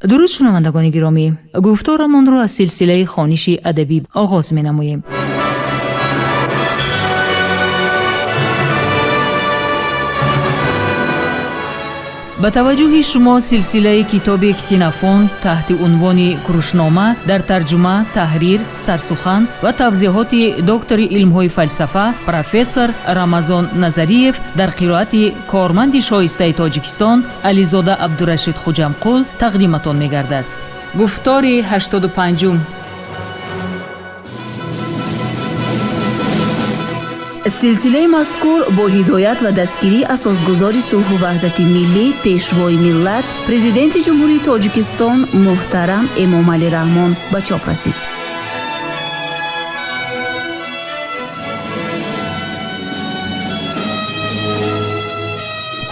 Дуруд, шунавандагони гиромӣ! Гуфторамонро аз силсилаи хониши адабӣ оғоз менамоем. Ба таваҷҷӯҳи шумо силсилаи китоби Ксенофонт таҳти унвони Курушнома дар тарҷума, таҳрир, сарсухан ва тавзеҳоти доктори илмҳои фалсафа, профессор Рамазон Назариев дар қироати корманди шоистаи Тоҷикистон Ализода Абдурашид Хуҷамқул тақдиматон мегардад. Гуфтори 85-ум. Силсилаи мазкур бо ҳидоят ва дастгирии асосгузори сулҳу ваҳдати миллӣ, Пешвои миллат, Президенти Ҷумҳурии Тоҷикистон муҳтарам Эмомалӣ Раҳмон ба чоп расид.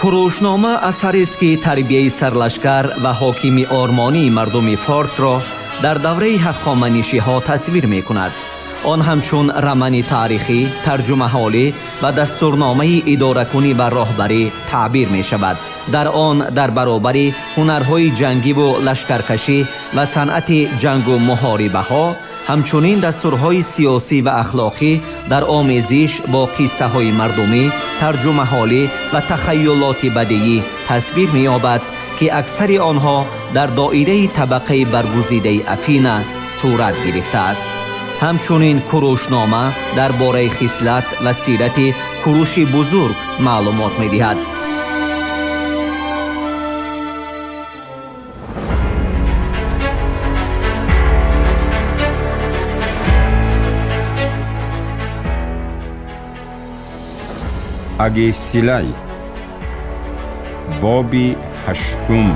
Курушнома асарест, ки тарбияи сарлашкар ва ҳокими ормонии мардуми форсро дар давраи ҳахоманишиҳо тасвир мекунад. Он ҳамчун рамани таърихӣ, тарҷумаҳолӣ ва дастурномаи идоракунӣ ва роҳбарӣ таъбир мешавад. Дар он дар баробари ҳунарҳои ҷангиву лашкаркашӣ ва санъати ҷангу муҳорибаҳо, ҳамчунин дастурҳои сиёсӣ ва ахлоқӣ дар омезиш бо қиссаҳои мардумӣ, тарҷумаҳолӣ ва тахайюлоти бадиӣ тасвир меёбад, ки аксари онҳо дар доираи табақаи баргузидаи Афина сурат гирифтааст. Ҳамчунин Курушнома дар бораи хислат ва сирати Куруши Бузург маълумот медиҳад. Агесилай, боби ҳаштум.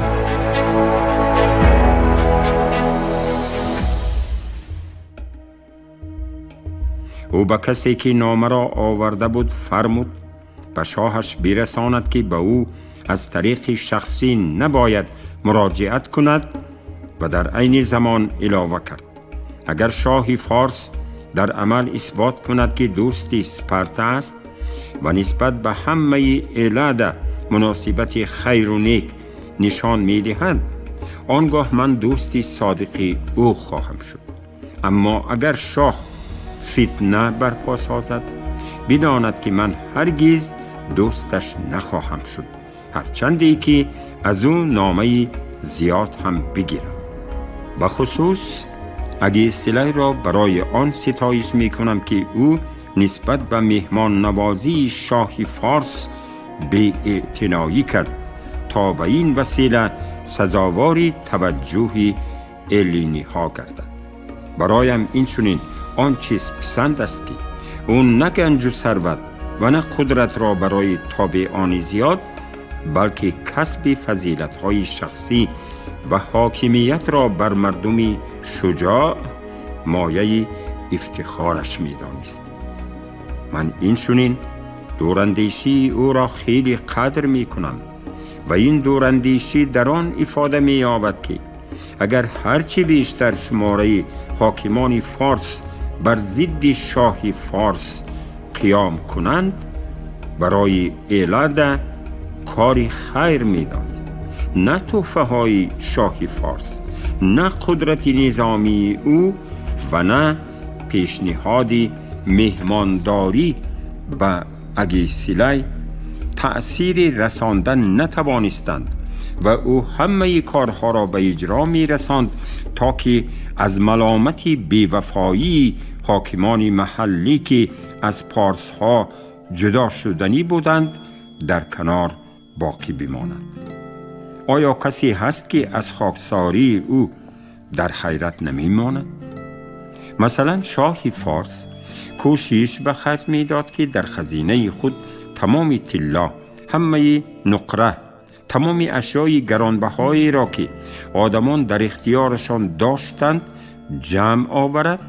Ӯ ба касе, ки номаро оварда буд, фармуд ба шоҳаш бирасонад, ки ба ӯ аз тариқи шахсӣ набояд муроҷиат кунад, ва дар айни замон илова кард: агар шоҳи форс дар амал исбот кунад, ки дӯсти Спарта аст ва нисбат ба ҳамаи Эллада муносибати хайру нек нишон медиҳад, он гоҳ ман дӯсти содиқи ӯ хоҳам шуд. Аммо агар шоҳ фитна барпо созад, бидонад, ки ман ҳаргиз дӯсташ нахоҳам шуд, ҳарчанде ки аз ӯ номаи зиёд ҳам бигирам. Бахусус Агесилайро барои он ситоиш мекунам, ки ӯ нисбат ба меҳмоннавозии шоҳи форс беэътиноӣ кард, то ба ин васила сазовори таваҷҷӯҳи эллиниҳо гардад. Бароям инчунин он чиз писанд аст, ки ӯ на ганҷу сарват ва на қудратро барои тобеони зиёд, балки касби фазилатҳои шахсӣ ва ҳокимиятро бар мардуми шуҷоъ мояи ифтихораш медонист. Ман инчунин дурандешии ӯро хеле қадр мекунам ва ин дурандешӣ дар он ифода меёбад, ки агар ҳарчи бештар шумораи ҳокимони форс бар зидди шоҳи форс қиём кунанд, барои Эллада кори хайр медонист. На тӯҳфаҳои шоҳи форс, на қудрати низомии ӯ ва на пешниҳоди меҳмондорӣ ба Агесилай таъсири расондан натавонистанд ва ӯ ҳамаи корҳоро ба иҷро мерасонд, то ки аз маломати бевафоии ҳокимони маҳаллӣ, ки аз порсҳо ҷудо шуданӣ буданд, дар канор боқӣ бимонад. Оё касе ҳаст, ки аз хоксории ӯ дар ҳайрат намемонад? Масалан, шоҳи форс кӯшиш ба харҷ медод, ки дар хазинаи худ тамоми тилло, ҳамаи нуқра, тамоми ашёи гаронбаҳоеро, ки одамон дар ихтиёрашон доштанд, ҷамъ оварад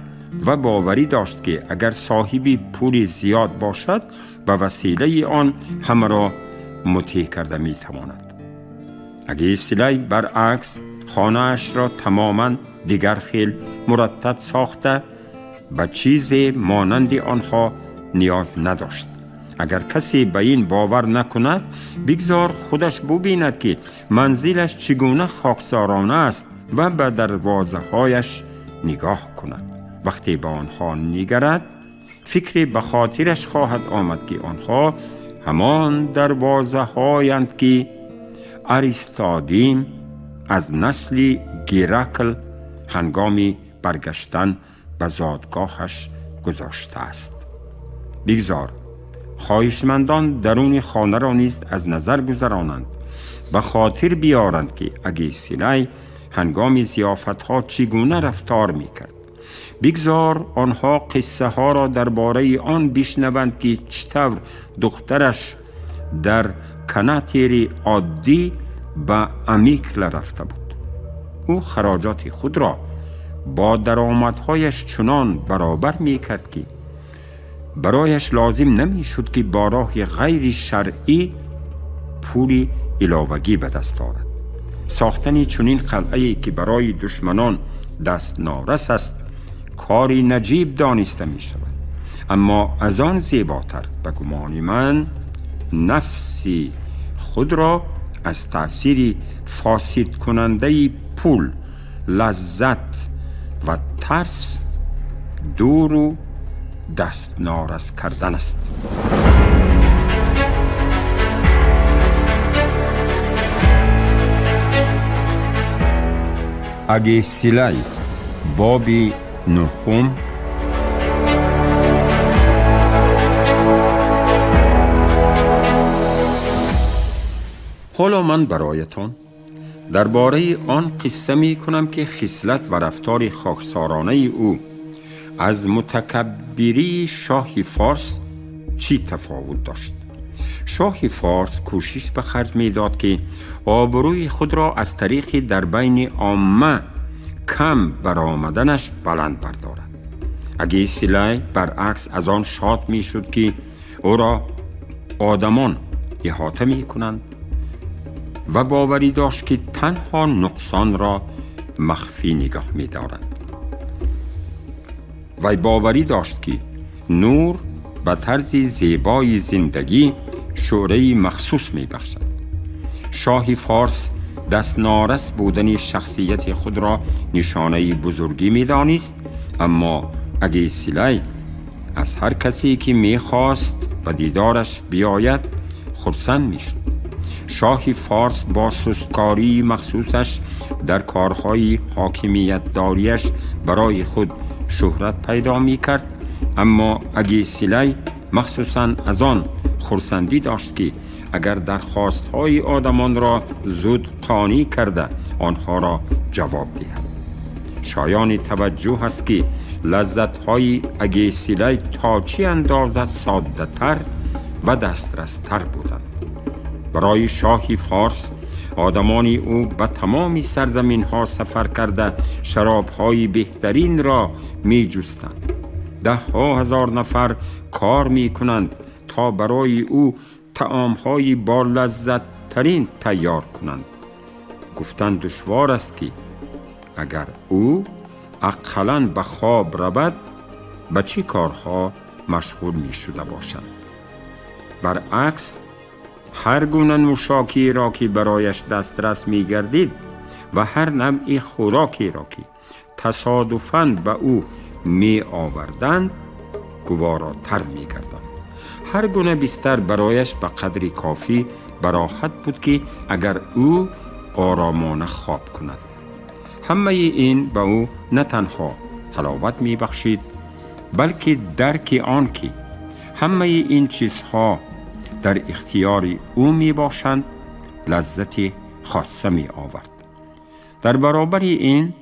ва боварӣ дошт, ки агар соҳиби пули зиёд бошад, ба василаи он ҳамаро мутеъ карда метавонад. Агесилай баръакс хонаашро тамоман дигар хел мураттаб сохта, ба чизе монанди онҳо ниёз надошт. Агар касе ба ин бовар накунад, бигзор худаш бубинад, ки манзилаш чӣ гуна хоксорона аст. و به دروازه هایش نگاه کند. وقتی به آنها نگرد، فکری به خاطرش خواهد آمد که آنها همان دروازه هایند که اریستادیم از نسل گیراکل هنگام برگشتن به زادگاهش گذاشته است. بگذار خواهشمندان درون خانه را نیز از نظر گذرانند و خاطر بیارند که اگیسیلی هنگام ضیافت‌ها چگونه رفتار میکرد. بگذار آنها قصه ها را درباره آن بشنوند که چطور دخترش در کناتیر عادی به امیکل رفته بود. او خراجات خود را با درآمدهایش چنان برابر میکرد که برایش لازم نمیشد که با راه غیر شرعی پول علاوگی به دست آورد. ساختن چنین قلعه‌ای که برای دشمنان دست نارس است کاری نجیب دانسته می شود، اما از آن زیباتر به گمان من نفسی خود را از تأثیر فاسد کننده پول، لذت و ترس دور و دست نارس کردن است. اگیسیلی باب نهم. حالا من برایتان درباره آن قصه می کنم که خصلت و رفتار خاکسارانه او از متکبری شاه فارس چی تفاوت داشت. شاه فارس کوشش به خرج می داد که آبروی خود را از طریق در بین عامه کم برآمدنش بلند بردارد. اگیسیلی برعکس از آن شاد می شد که او را آدمان احاطه می کنند و باوری داشت که تنها نقصان را مخفی نگاه می دارند. و باوری داشت که نور به طرز زیبای زندگی شعره مخصوص می بخشد. شاه فارس دست نارس بودن شخصیت خود را نشانه بزرگی می دانست، اما اگیسیلی از هر کسی که می خواست به دیدارش بیاید خرسند می شد. شاه فارس با سستکاری مخصوصش در کارهای حاکمیت داریش برای خود شهرت پیدا می کرد، اما اگیسیلی مخصوصا از آن خرسندی داشت که اگر درخواست‌های آدمان را زود قانع کرده آنها را جواب دهد. شایان توجه است که لذت‌های اگیسیلی تا چه اندازه ساده‌تر و دسترستر بودند. برای شاه فارس آدمان او به تمام سرزمین‌ها سفر کرده شراب‌های بهترین را می‌جستند. 10,000 نفر کار می‌کنند تا برای او طعام‌های با لذت‌ترین تیار کنند. گفتن دشوار است که اگر او اقلاً به خواب رود به چه کارها مشغول می شده باشد. برعکس هر گونه نوشاکی را که برایش دسترس می گردید و هر نوع خوراکی را که تصادفاً به او می آوردند گواراتر می گردند. هر گونه بستر برایش به قدر کافی براحت بود که اگر او آرامانه خواب کند. همه این به او نه تنها حلاوت می بخشید، بلکه درک آن که همه این چیزها در اختیار او می باشند لذت خاصه می آورد. در برابر این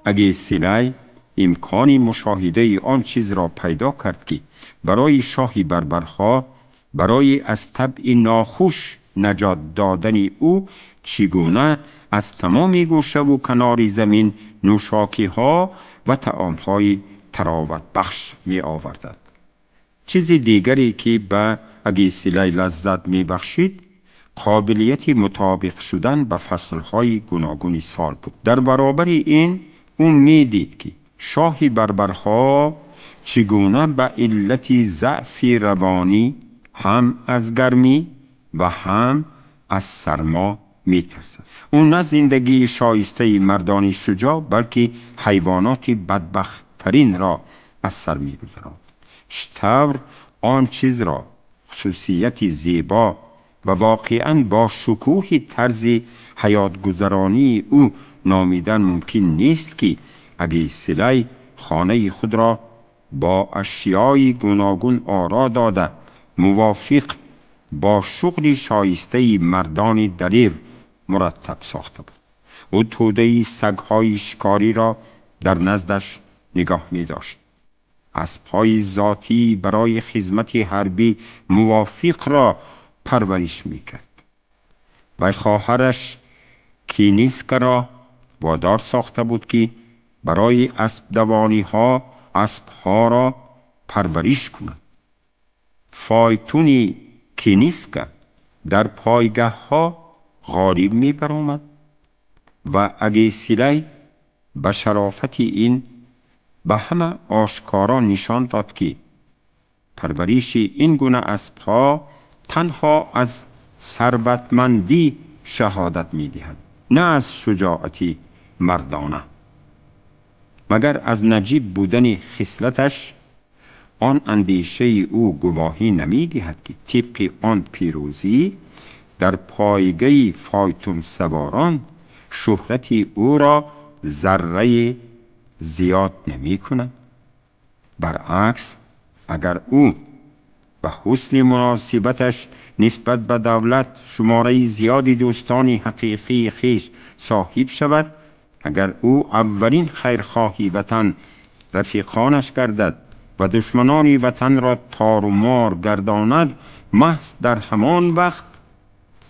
اگیسیلی امکان مشاهده آن چیز را پیدا کرد که برای شاه بربرها برای از طبع ناخوش نجات دادن او چگونه از تمام گوشه و کنار زمین نوشاکی ها و طعام های تراوت بخش می آوردند. چیز دیگری که به اگیسیلی لذت می بخشید قابلیت مطابق شدن به فصلهای گوناگون سال بود. در برابر این او می دید که شاه بربرها چگونه به علت ضعف روانی هم از گرمی و هم از سرما میترسد. او نه زندگی شایسته مردانی شجاع، بلکه حیوانات بدبختترین را از سر میگذراند. چطور آن چیز را، خصوصیت زیبا و واقعا با شکوه طرز حیات گذرانی او نامیدن ممکن نیست که اگیسیلای خانه خود را با اشیای گوناگون آرا داده، موافق با شغل شایسته مردان دلیر مرتب ساخته بود. او توده سگهای شکاری را در نزدش نگاه می داشت. اسبهای ذاتی برای خدمت حربی موافق را پرورش می کرد و خواهرش کینیسکا را وادار ساخته بود که برای اسب دوانی ها اسبها را پرورش کند. فایتونی کینیسکا در پایگاه ها غالب می برآمد و اگیسیلی به شرافت این به همه آشکارا نشان داد که پرورش این گونه اسبها تنها از ثروتمندی شهادت می دهد، نه از شجاعت مردانه. مگر از نجیب بودن خصلتش آن اندیشه او گواهی نمی دهد که طبق آن پیروزی در پایگاه فایتون سواران شهرت او را ذره زیاد نمی کند؟ برعکس، اگر او به حسن مناسبتش نسبت به دولت شماره زیادی دوستان حقیقی خویش صاحب شود، اگر او اولین خیرخواهی وطن رفیقانش گردد و دشمنان وطن را تار و مار گرداند، محض در همان وقت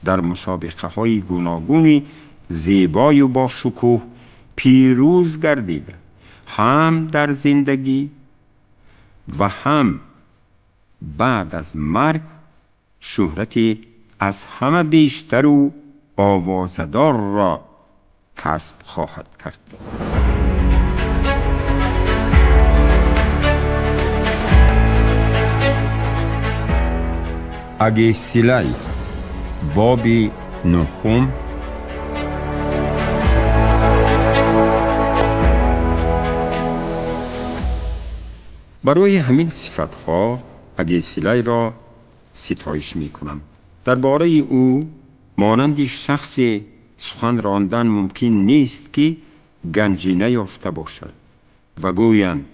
در مسابقه های گوناگونی زیبای و با شکوه پیروز گردیده، هم در زندگی و هم بعد از مرگ شهرت از همه بیشتر و آوازدار را کسب خواهد کرد. اگیسیلای، باب نهم. برای همین صفتها اگیسیلای را ستایش می کنم. درباره او مانند شخص سخن راندن ممکن نیست که گنجینه یافته باشد و گویند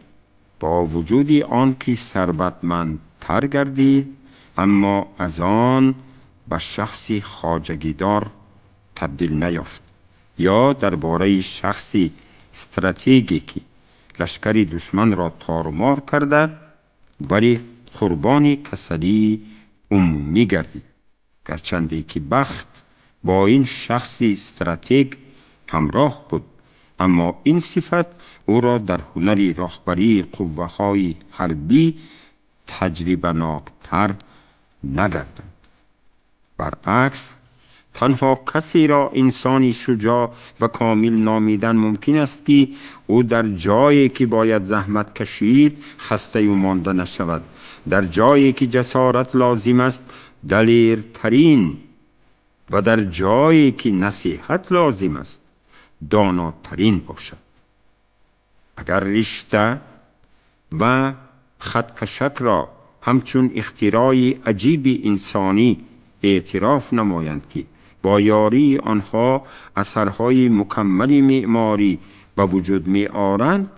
با وجود آن که ثروتمندتر گردید، اما از آن به شخصی خواجگیدار تبدیل نیافت، یا درباره شخصی استراتژیکی که لشکر دشمن را تارمار کرده ولی قربان کسلی عمومی گردید، گرچنده که بخت با این شخص استراتژ همراه بود، اما این صفت او را در هنر راهبری قوه های حربی تجربه ناکتر نگرداند. برعکس، تنها کسی را انسانی شجاع و کامل نامیدن ممکن است که او در جایی که باید زحمت کشید خسته و مانده نشود، در جایی که جسارت لازم است دلیرترین و در جایی که نصیحت لازم است داناترین باشد. اگر رشته و خطکشک را همچون اختراع عجیب انسانی اعتراف نمایند که با یاری آنها اثرهای مکمل معماری به وجود می آرند،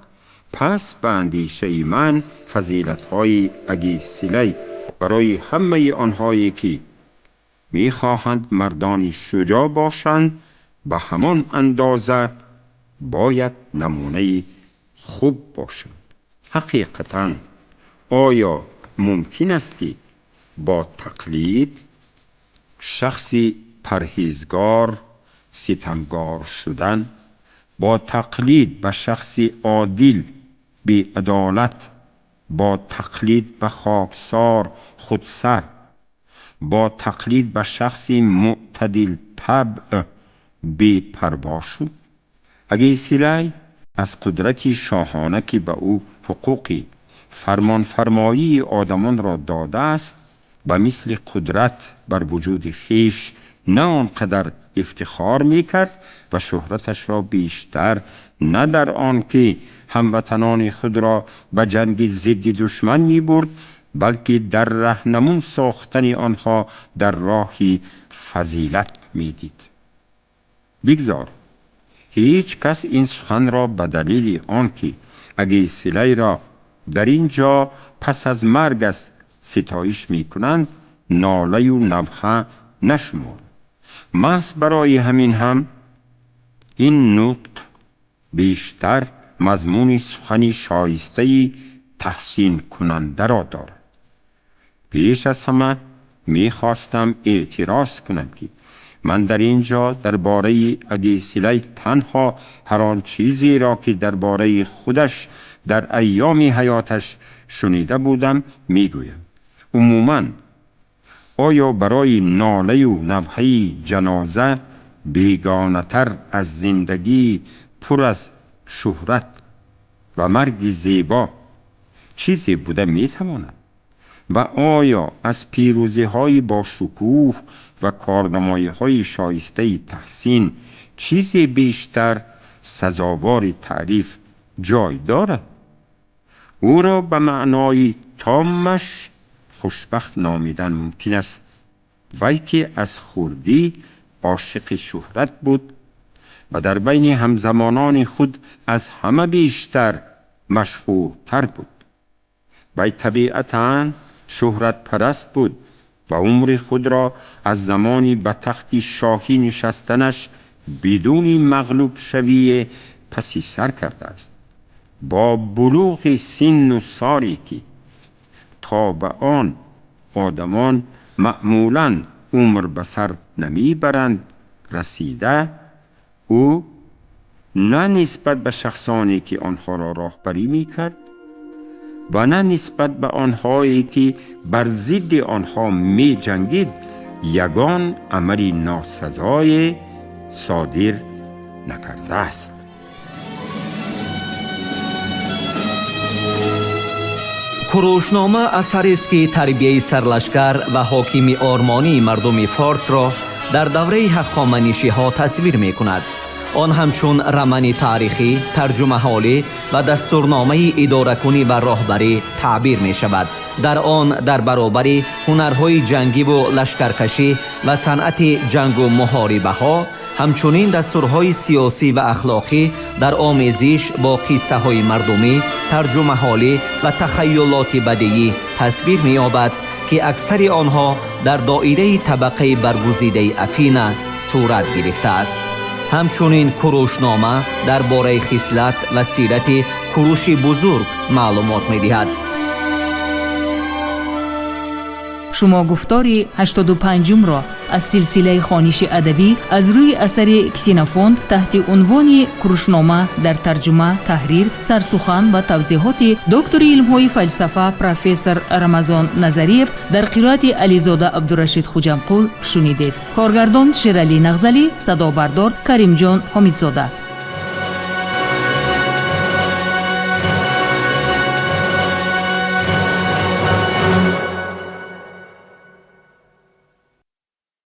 پس به اندیشه من فضیلت‌های اگیسیلی برای همه آنهایی که می خواهند مردانی شجاع باشند به همان اندازه باید نمونه خوب باشند. حقیقتاً آیا ممکن است که با تقلید شخصی پرهیزگار ستمگار شدن، با تقلید به شخصی عادل بی عدالت، با تقلید به خاکسار خودسر، با تقلید به شخصی معتدل طبع بی پروا شد؟ اگیسیلی از قدرت شاهانه که به او حقوقی فرمانفرمایی آدمان را داده است، به مثل قدرت بر وجود خویش نه آنقدر ифтихор мекард ва шӯҳраташро бештар на дар он ки ҳамватанони худро ба ҷанги зидди душман мебурд, балки дар раҳнамун сохтани онҳо дар роҳи фазилат медид. Бигзор ҳеҷ кас ин суханро ба далели он ки Агесилайро дар ин ҷо пас аз маргаш ситоиш мекунанд, нолаю навҳа нашуморад. Маҳз барои ҳамин ҳам ин нутқ бештар мазмуни сухани шоистаи таҳсинкунандаро дорад. Пеш аз ҳама мехостам эътироз кунам, ки ман дар ин ҷо дар бораи Агесилай танҳо ҳар он чизеро, ки дар бораи худаш дар айёми ҳаёташ шунида будам, мегӯям. Умуман, оё барои нолаю навҳаи ҷаноза бегонатар аз зиндагии пур аз шӯҳрат ва марги зебо чизе буда метавонад? Ва оё аз пирӯзиҳои бошукӯҳ ва корнамоиҳои шоистаи таҳсин чизе бештар сазовори таъриф ҷой дорад? Ӯро ба маънои томмаш хушбахт номидан мумкин аст, вай ки аз хурдӣ ошиқи шӯҳрат буд ва дар байни ҳамзамонони худ аз ҳама бештар машҳуртар буд. Вай табиатан шӯҳратпараст буд ва умри худро аз замони ба тахти шоҳӣ нишастанаш бидуни мағлубшавие паси сар кардааст. Бо булуғи синну соре, ки то ба он одамон маъмулан умр ба сар намебаранд, расида, ӯ на нисбат ба шахсоне, ки онҳоро роҳбарӣ мекард, ва на нисбат ба онҳое, ки бар зидди онҳо меҷангид, ягон амали носазое содир накардааст. Курушнома асарест, ки тарбияи сарлашкар ва ҳокими ормонии мардуми форсро дар давраи ҳахоманишиҳо тасвир мекунад. Он ҳамчун романи таърихӣ, тарҷумаҳолӣ ва дастурномаи идоракунӣ ва роҳбарӣ таъбир мешавад. Дар он дар баробари ҳунарҳои ҷангиву лашкаркашӣ ва санъати ҷангу муҳорибаҳо, ҳамчунин дастурҳои сиёсӣ ва ахлоқӣ дар омезиш бо қиссаҳои мардумӣ, тарҷумаҳолӣ ва тахайюлоти бадиӣ тасвир меёбад, ки аксари онҳо дар доираи табақаи баргузидаи Афина сурат гирифтааст. Ҳамчунин Курушнома дар бораи хислат ва сирати Куруши бузург маълумот медиҳад. Шумо гуфтори 85-умро аз силсилаи хониши адабӣ аз рӯи асари Ксенофонт таҳти унвони Курушнома дар тарҷума, таҳрир, сарсухан ва тавзеҳоти доктори илмҳои фалсафа профессор Рамазон Назариев дар қироати Ализода Абдурашид Хуҷамқул шунидед. Коргардон Шералӣ Нағзалӣ, садобардор Каримҷон Ҳомидзода.